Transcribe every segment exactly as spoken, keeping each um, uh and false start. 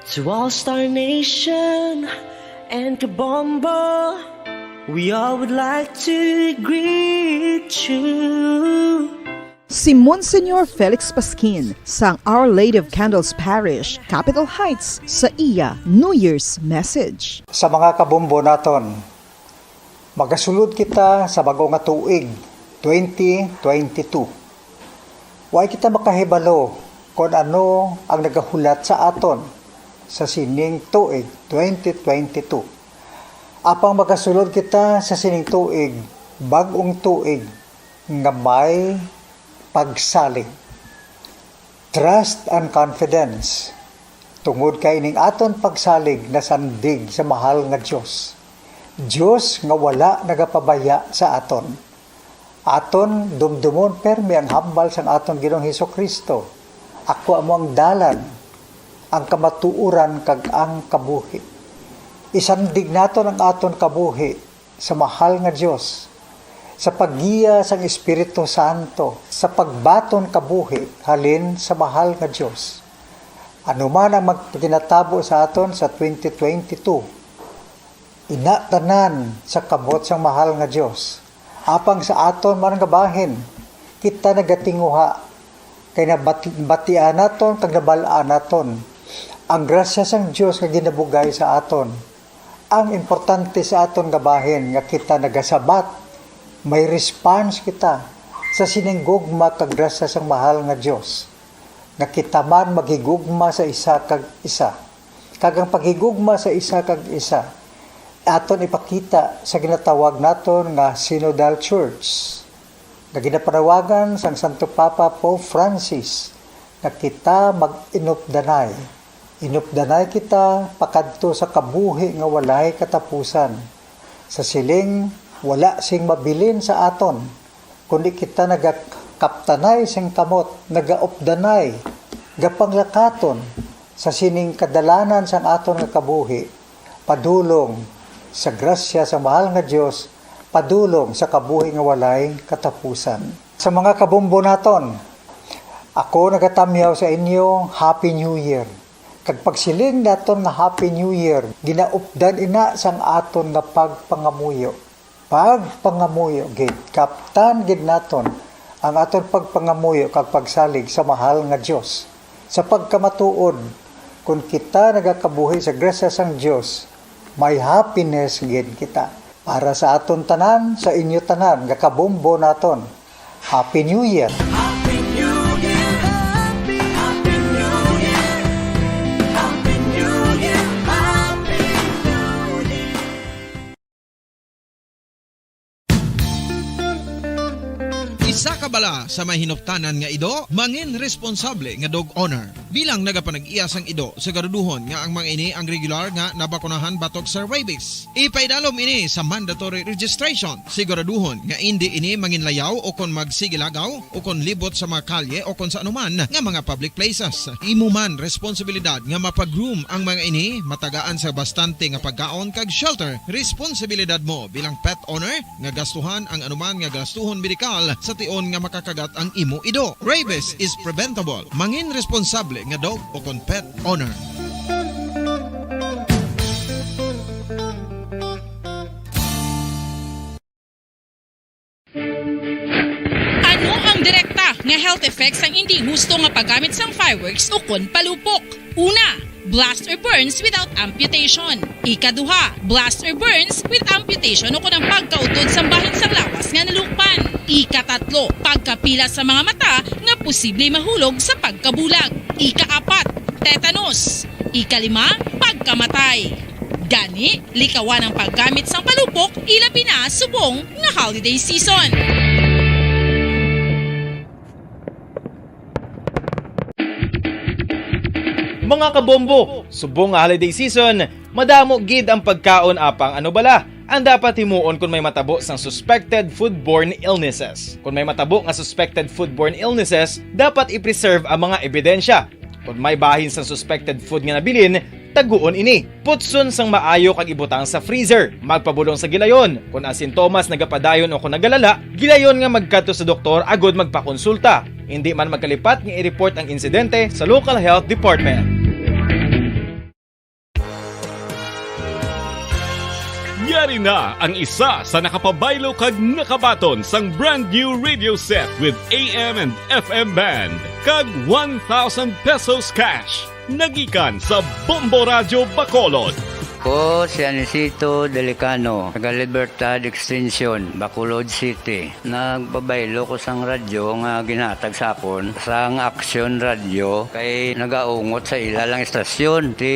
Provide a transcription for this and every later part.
To All Star Nation and Kabombo, we all would like to greet you. Si Monsignor Felix Pasquin sang Our Lady of Candles Parish, Capitol Heights, sa iya New Year's message. Sa mga kabombo naton, magasulod kita sa bag-o nga tuig, twenty twenty-two. Way kita makahibalo kon ano ang nagahulat sa aton sa sining tuig, twenty twenty-two. Apang magasulod kita sa sining tuig, bag-ong tuig nga may pagsalig. Trust and confidence, tungod kay ining aton pagsalig nasandig sa mahal nga Dios. Dios nga wala nagapabaya sa aton. Aton dumdumon permi ang hambal sang aton Ginoong Jesu-Cristo, "Ako amo ang dalan, ang kamatuoran, kag ang kabuhi." Isandig naton ang aton kabuhi sa mahal nga Dios, sa paggiya sang Espiritu Santo, sa pagbaton kabuhi halin sa mahal nga Dios. Ano man ang magpaginatabo sa aton sa twenty twenty-two, ina tanan sa kamot sang mahal nga Dios. Apang sa aton man nga bahin, kita nagatinguha, kay nabati-, batian naton kag nabal-an naton ang grasya sang Dios nga ginabugay sa aton. Ang importante sa aton nga bahin nga kita nagasabat, may response kita sa sining gugma kag grasya sang mahal nga Dios, nga kita man maghigugma sa isa kag isa. Kag ang paghigugma sa isa kag isa aton ipakita sa ginatawag naton nga Synodal Church, nga ginapanawagan sang Santo Papa Pope Francis nga kita mag-inupdanay. Inupdanay kita pakadto sa kabuhi nga walay katapusan. Sa siling, wala sing mabilin sa aton, kundi kita nagakaptanay sing kamot, nagaupdanay, gapanglakaton sa sining kadalanan sang aton nga kabuhi, padulong sa grasya sa mahal nga Dios, padulong sa kabuhi nga walay katapusan. Sa mga kabombo naton, ako nagatamyaw sa inyo, Happy New Year. Kag pagsiling naton nga Happy New Year, ginaupdan ina sang aton nga pagpangamuyo. Pagpangamuyo gid, kaptan gid naton ang aton pagpangamuyo kag pagsalig sa mahal nga Dios. Sa pagkamatuod, kon kita nagakabuhi sa grasya sang Dios, may happiness gid kita. Para sa aton tanan, sa inyo tanan nga kabombo naton, Happy New Year! Happy New Year! Happy, Happy New Year! Happy New Year! Happy New Year! Isa ka bala sa may hinuptanan nga ido, mangin responsable nga dog owner. Bilang nagapanag-iya sang ido, siguraduhon nga ang mga ini ang regular nga nabakunahan batok sa rabies. Ipaidalom ini sa mandatory registration. Siguraduhon nga indi ini manginlayaw o kon magsigilagaw o kon libot sa mga kalye o kon sa anuman nga mga public places. Imo man responsibilidad nga mapag-groom ang mga ini, matagaan sa bastante nga pagkaon kag shelter. Responsibilidad mo bilang pet owner nga gastuhan ang anuman nga gastuhon medikal sa tion nga makakagat ang imo ido. Rabies is preventable. Mangin responsable nga dog o kon pet owner. Ano ang direkta nga health effects sang indi husto nga paggamit sang fireworks ukon palupok? Una, blast or burns without amputation. Ikaduha, blast or burns with amputation ukon ang pagkautod sang bahin sang lawas nga nalukpan. Ikatatlo, pagkapila sa mga mata nga posible mahulog sa pagkabulag. Ikaapat, tetanus. Ikalima, pagkamatay. Gani, likawan ang paggamit sang palupok, ilabi na subong nga holiday season. Mga kabombo, subong nga holiday season, madamo gid ang pagkaon apang ano bala ang dapat himuon kon may matabo sang suspected foodborne illnesses. Kon may matabo nga suspected foodborne illnesses, dapat i-preserve ang mga ebidensya. Kon may bahin sang suspected food nga nabilin, taguon ini. Putson sang maayo kag ibutang sa freezer. Magpabulong sa gilayon. Kon ang sintomas nagapadayon o kon nagalala, gilayon nga magkadto sa doktor agud magpakonsulta. Indi man magkalipat nga i-report ang insidente sa local health department. Yari na ang isa sa nakapabaylo kag nakabaton sang brand new radio set with A M and F M band kag one thousand pesos cash. Nagikan sa Bombo Radyo Bacolod. Ko si Anisito Delicano, taga Libertad Extension, Bacolod City. Nagpabaylo ko sang radyo nga ginhatag sa akon sang Action Radio kay nagaungot sa ila lang istasyon. Ti,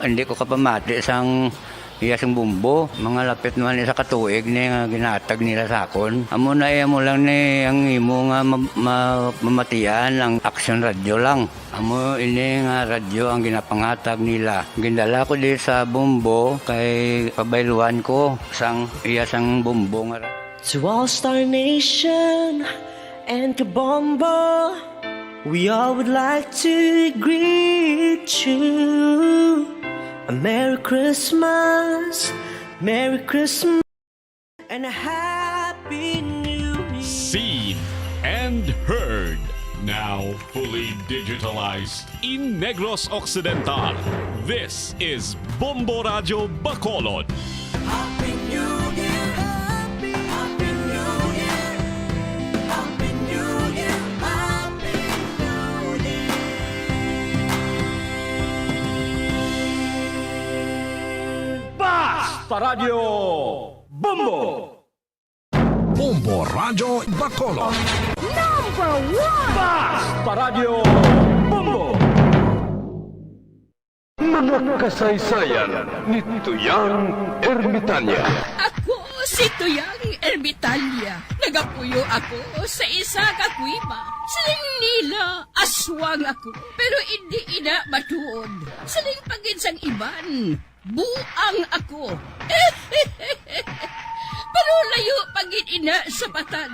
hindi ko kapamati sang iya sang Bombo. Mga lapit naman isa ka tuig ni nga ginhatag nila sa akon. Amo na iya mo lang ni ang imo nga ma-, ma-, mamatian ang Action Radio lang. Amo ini nga radyo ang ginapangatag nila. Gindala ko di sa Bombo kay pabayluan ko sang iya sang Bombo nga ra-, To All Star Nation and Kabombo, we all would like to greet you a Merry Christmas, Merry Christmas. And a happy new year. Seen and heard. Now fully digitalized in Negros Occidental. This is Bombo Radyo Bacolod. Happy New Year! Happy, Happy New Year! Happy New Year! Happy New Year! Basta Radio! Bombo! Bombo Radyo Bacolod. Number one! Basta Radyo Bombo! Mga kasaysayan ni Tuyang Ermitanya. Ako si Tuyang Ermitanya. Nagapuyo ako sa isa ka kuweba. Siling nila, aswang ako. Pero indi ina matuod. Siling pa gid sang iban, buang ako. Pero layo pa gid ina sa patad.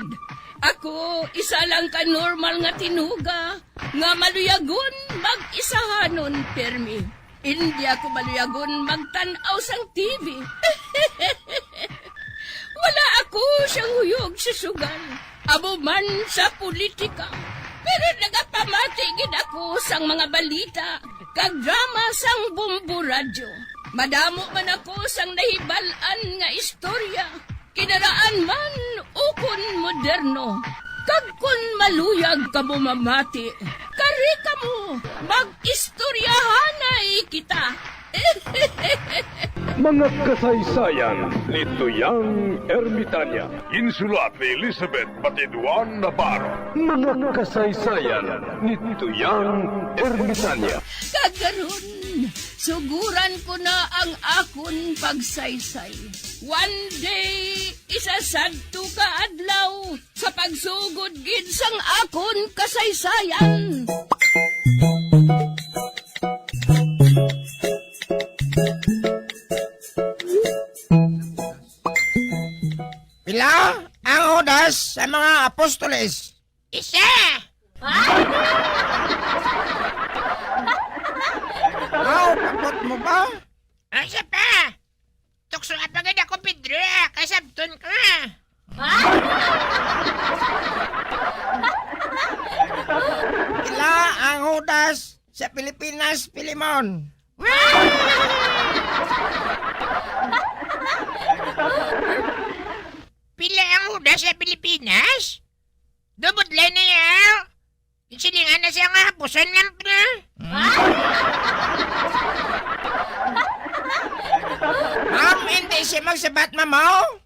Ako, isa lang ka normal nga tinuga nga maluyagon mag-isahanon permi. Indi ako maluyagon magtan-aw sang T V. Wala ako siyang huyog sa sugal. Amo man sa politika, pero nagapamati gid ako sang mga balita kag drama sang Bombo Radyo. Madamo man ako sang nahibal-an nga istorya, kinaraan man ukon moderno. Kag kon maluyag kamo mamati, kari kamo, mag-istoryahanay kita. Mga kasaysayan ni Tuyang Ermitanya. Ginsulat ni Elizabeth Batiduan Navarro. Mga kasaysayan ni Tuyang Ermitanya. Kag karon, suguran ko na ang akon pagsaysay. One day, isa sadto ka adlaw, sa pagsugod gid sang akon kasaysayan. Pila ang Judas sa mga apostoles? Isa! Wow, kapot mo ba? Ang isa pa! Tukso pa gid ako, Pedro, ah, kay sabton ka. Pila ang Judas sa Pilipinas, Pilimon? Pila ang Judas sa Pilipinas? Dubot lang na yan. Silingan na siya nga hapuson lang, pre. Ma'am, hindi siya magsabat, ma'am, oh.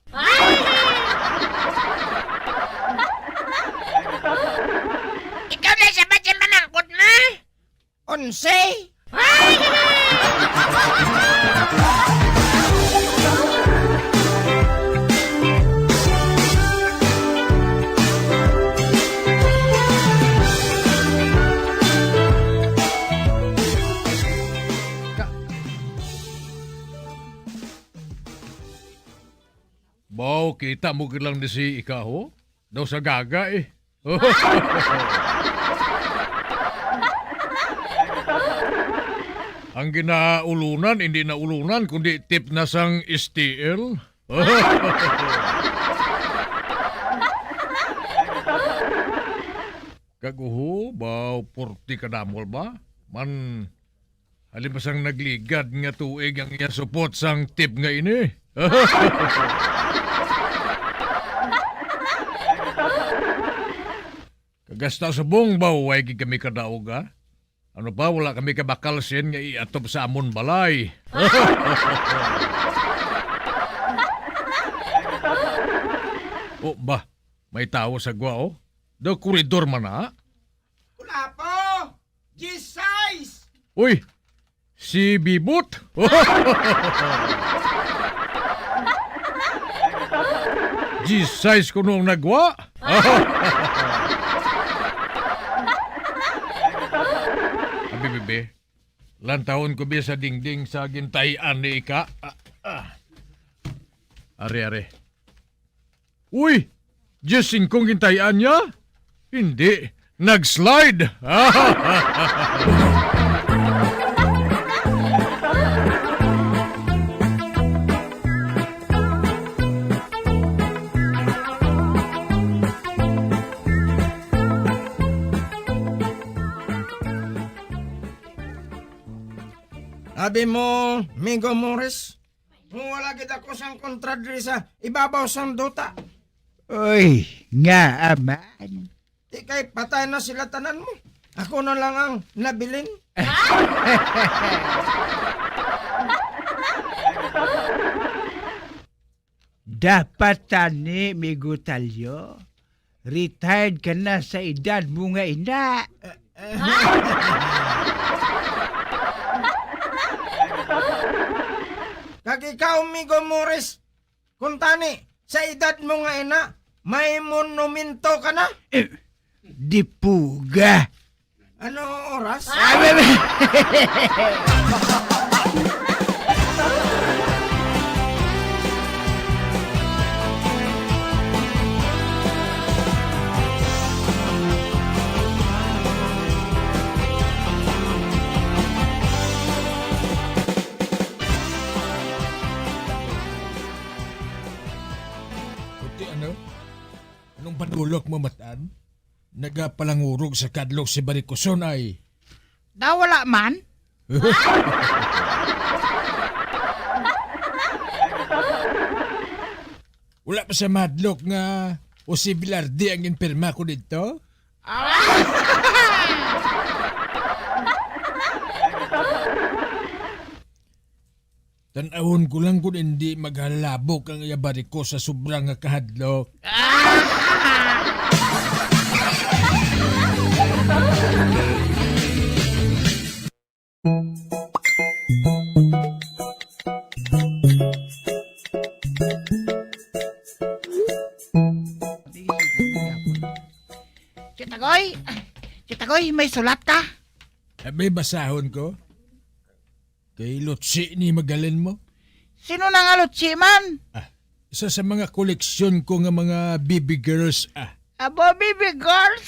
Ikaw na sabat sa mamangkot mo? Onse. Ka-, baw, kita mo gid lang ni si Ikaho? Daw sa gaga, eh. Ang ginaulunan, hindi na ulunan, kundi tip na sang S T L. Kaguho, baw, purti ka damol ba? Man, halin pa sang nagligad nga tuig ang iya supot sang tip nga ini. Kagasta subong ba, way gid kami kadaog, ha? Ano pa, wala kami kabakal sin nga iatob sa amon balay. O ba, may tawo sa gwa, oh. Daw koridor man na. Wala po! G sais! Uy, si Bibot! G sais kuno ang nagwa! Abi, bebe, lantawon ko bi sa dingding sa gintay-an ni Ika. Ah, ah. Are, are. Uy! G singko ang gintay-an niya? Hindi. Nag-slide. Abi mo, Migo Morris, kung wala gid ako sang kontra diri sa ibabaw sang duta. Oy, ngaa man. Di kay patay na sila tanan mo. Ako na lang ang nabilin. Dapat tani, Migo Talyo. Retired ka na sa edad mo nga ina. Kag ikaw, Migo Morris, kung tani, sa edad mo nga ina, may monumento ka na? Eh, di puga. Ano oras? Ah, wait, wait. Puti, ano? Anong banulok mo, Matan? Nagapalangurog sa kadlok si Barikoson ay. Daw wala man. Wala pa siya mahadlok nga o si Velarde ang ginpirma ko didto? Ah! Tan-awon ko lang kung hindi maghalabok ang iya bariko sa sobra nga kahadlok. Tiyutagoy! Tiyutagoy, may sulat ka? Abi, basahon ko. Kay Lutsi ni magalan mo? Sino na nga Lutsi man? Ah, isa sa mga koleksyon ko nga mga baby girls, ah. Abo, baby girls?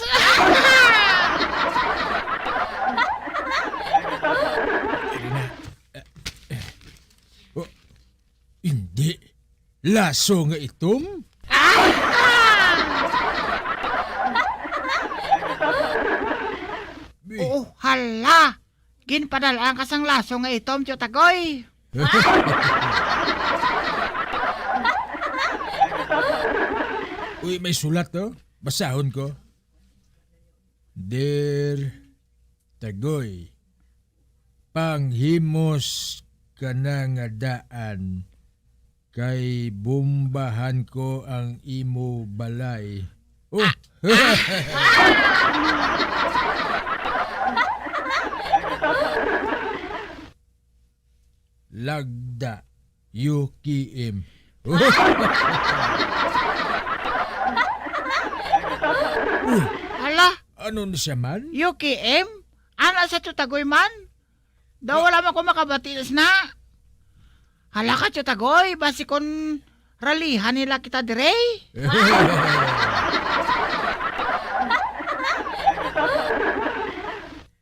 Ari na. Ah, eh. Oh, hindi. Laso nga itom? Ah! Bi- Oh, hala! Ginpadal-an ka sang laso nga itom, Tiyutagoy. Uy, may sulat, oh. Basahon ko. Dear Tagoy, panghimos ka na nga daan kay bombahan ko ang imo balay. Oh. Lagda, U K M. Uy, hala, ano na siya man? U K M? Ana sa Tiyutagoy man? Daw wala man ko makabati na sina. Hala ka, Tiyutagoy, basi kon ralihan nila kita dire.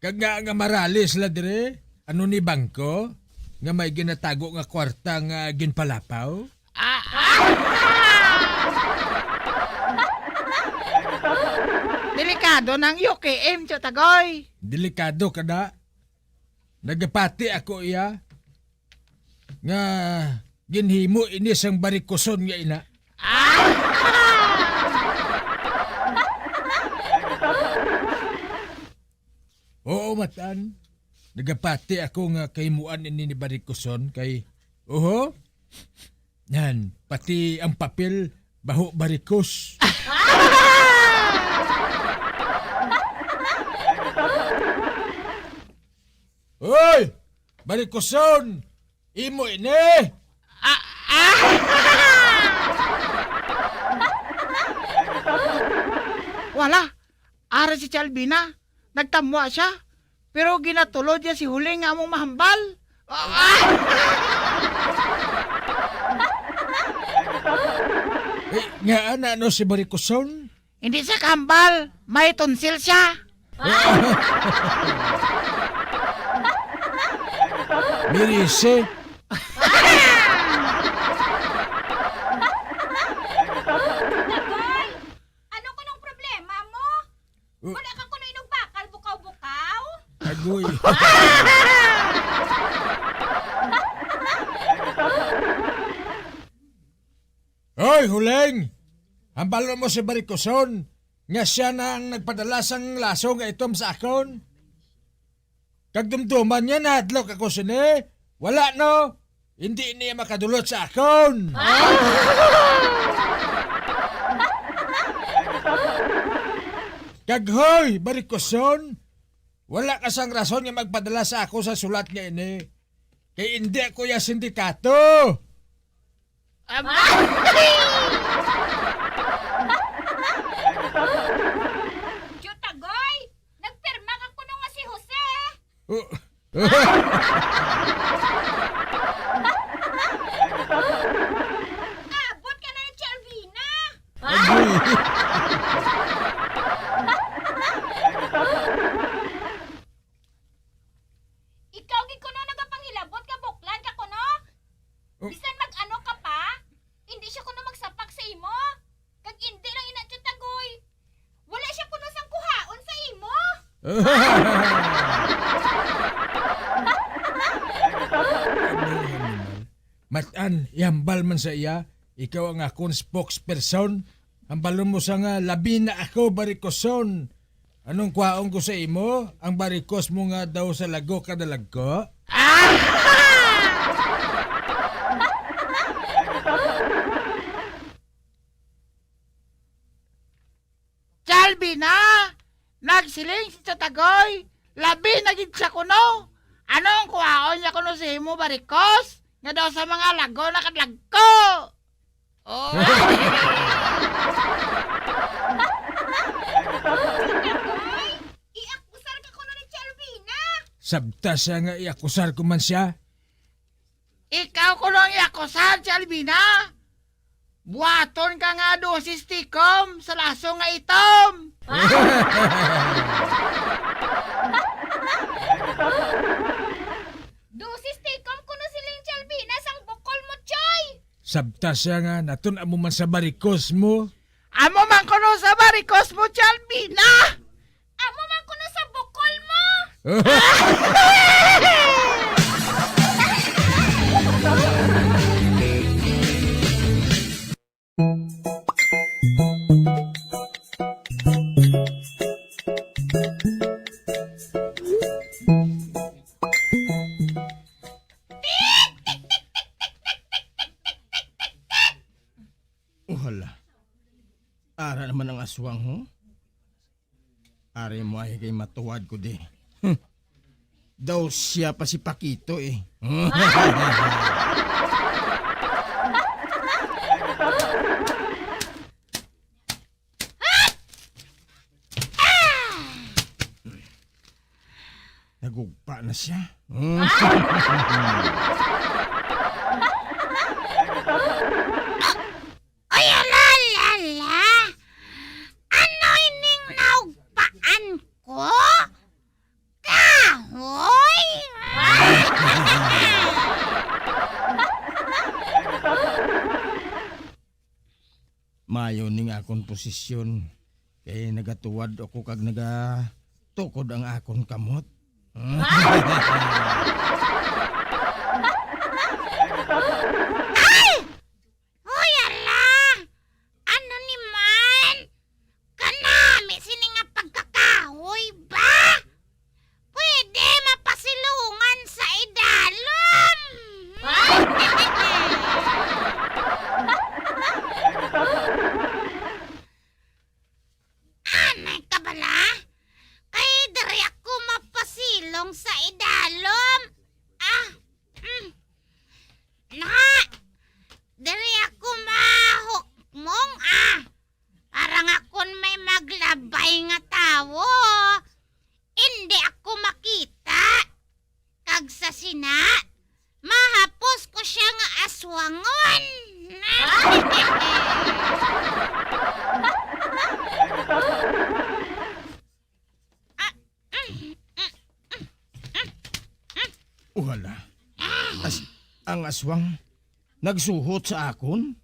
Kag nga, nga marali sila dire, ano ni bangko nga may ginatago nga kwarta nga ginpalapaw? Ah, ah! Delikado nang U K M, Tiyutagoy. Delikado ka na. Nagapati ako iya nga Ginhimo ini sang barikoson nga ina. Oo, matan. Nagapati ako nga kahimuan ini ni barikoson kay, oho, yan, pati ang papel, baho barikos. Hoy! Barikoson! Imo ini! Ah, ah! Wala. Ari si Tia Albina. Nagtamwa siya. Pero ginatulod niya si Huling nga among mahambal. Eh, nga ana no si Barikoson? Hindi siya kahambal. May tonsil siya. Mirisi. Dagoy! Ano kunong problema mo? Uh. Wala ka kuno inugbakal, bukaw-bukaw? Agoy. Hoy, Huling! Hambalon mo si Barikoson nga sia na ang nagpadala sang laso nga itom sa akon. Kag dumduman niya nahadlok ako sini. Wala, no? Hindi niya makadulot sa akon. Kag hoy, Barikoson, wala ka sang rason nga magpadala sa ako sa sulat nga ini. Kay indi ako ya sindikato. Aba! Tiyutagoy, nagpirma ka kuno nga si Jose. Oh. Abot ka na ni Chelvina. Agoy. Ikaw gid kuno nagapanghilabot nga buklan ka kuno? Oh. Bisan mag-ano ka pa, indi siya kuno magsapak sa imo. Kag indi lang ina, Tiyutagoy. Wala siya kuno sang kuhaon sa imo. Ano, animal? Matan, ihambal man sa iya, ikaw ang akon spokesperson. Hambalon mo sa nga labi na ako, Barikoson. Anong kwaon ko sa imo? Ang barikos mo nga daw sa lago ka nalagko? Ah! Chalvina! Nagsiling si Tatagoy, labi na gid siya kuno. Anong kuhaon niya kuno sa imo, barikos? Nga daw sa mga lago na kadlagko. Oh. Tatagoy, iakusar ka kuno ni Chalvina. Sabta siya nga iakusar ko man siya. Ikaw kuno ang iakusar, Chalvina. Buhaton ka nga dosis tikom sa laso nga itom. Dosis tikom kuno siling Chalvina sang bukol mo, Choy. Sabta siya nga natun-a mo man sa barikos mo. Amo man kuno sa barikos mo, Chalvina. Amo man kuno sa bukol mo. Oh, hala. Ara naman ang aswang, ho? Ari mo ay kay matuwad ko di. Hmm. Daw siya pa si Pakito eh. Nagugpa na siya. Ay, ala, ala, ala. Ano ining naugpaan ko? Kahoy? Mayo ning akon posisyon, kay nagatuwad ako kag nagatukod ang akon kamot. Ay, Ang sa idalom. Ah, mm. Na, diri ako mahukmong, ah. Para nga kon may maglabay nga tawo, indi ako makita. Kag sa sina, mahapos ko siya nga aswangon. Ah, mm, mm, mm, mm, mm. Wala. As-, ang aswang nagsuhot sa akon?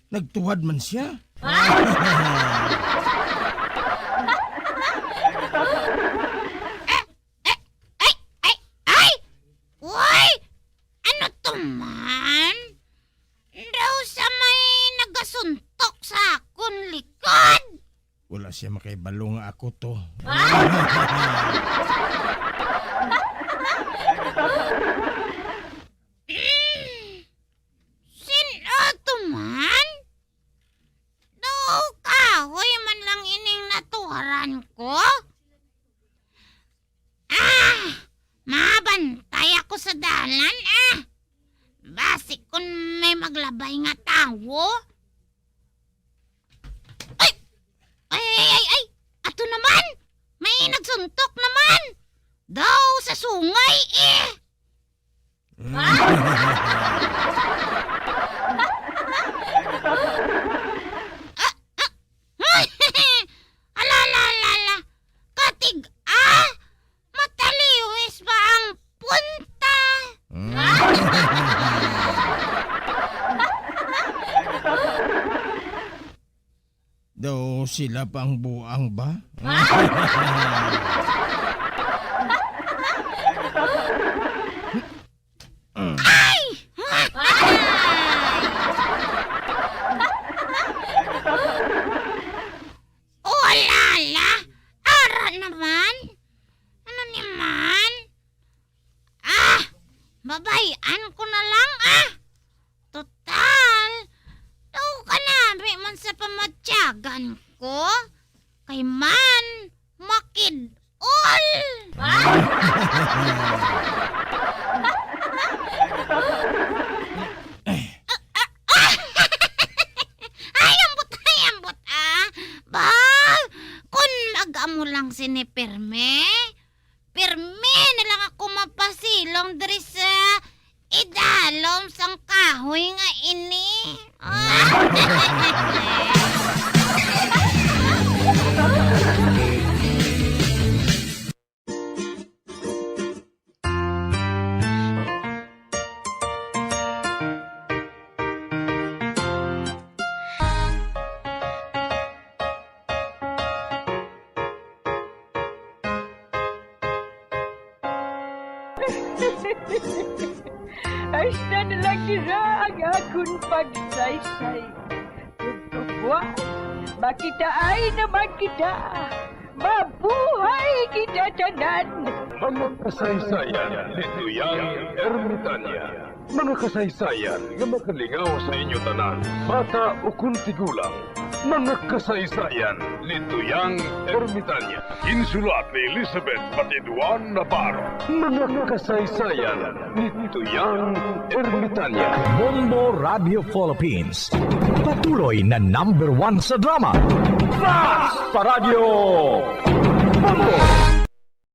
Nagtuhad man siya? Eh, eh, ay, ay, ay! Uy! Ano to man? Daw sa may nagasuntok sa akon likod. Wala siya makahibalo nga ako to. Mm. Sin-o to man? Daw kahoy man lang ining natuharan ko? Ah! Mabantay ako sa dalan, ah! Basi kun may maglabay nga tawo. Ay! Ay, ay, ay, ay! Ato naman! May nagsuntok naman! Daw sa sungay, eh! Ah, ah. Ala, ala, ala, ala. Katig-, ah, mataliwis ba ang punta? Mm. Daw sila pa ang buang ba? Ay! Oh, ala, ala! Ara naman! Ano ni man? Ah! Babay-an ko na lang, ah! Total, daw kanami man sa pamatyagan ko. Kay man, makid-ol! Ay, ambot, ay, ambot, ah! Ba, kun mag-amo lang sini pirme, pirme na lang ako mapasilong diri sa idalom sang kahoy nga ini. Hasta na lang dira ang akon pagsaysay. Tugtuguan, makitaay naman kita. Mabuhay kita tanan! Mga kasaysayan ni Tuyang Ermitania. Mga kasaysayan nga makalingaw sa inyo tanan, bata ukon tigulang. Mga kasaysayan ni Tuyang Ermitania. Ginsulat ni Elizabeth Patiduan Navarro. Mga kasaysayan ni Tuyang Ermitania. Bombo Radio Philippines. Patuloy na number one sa drama. Fast Paradyo! Bombo!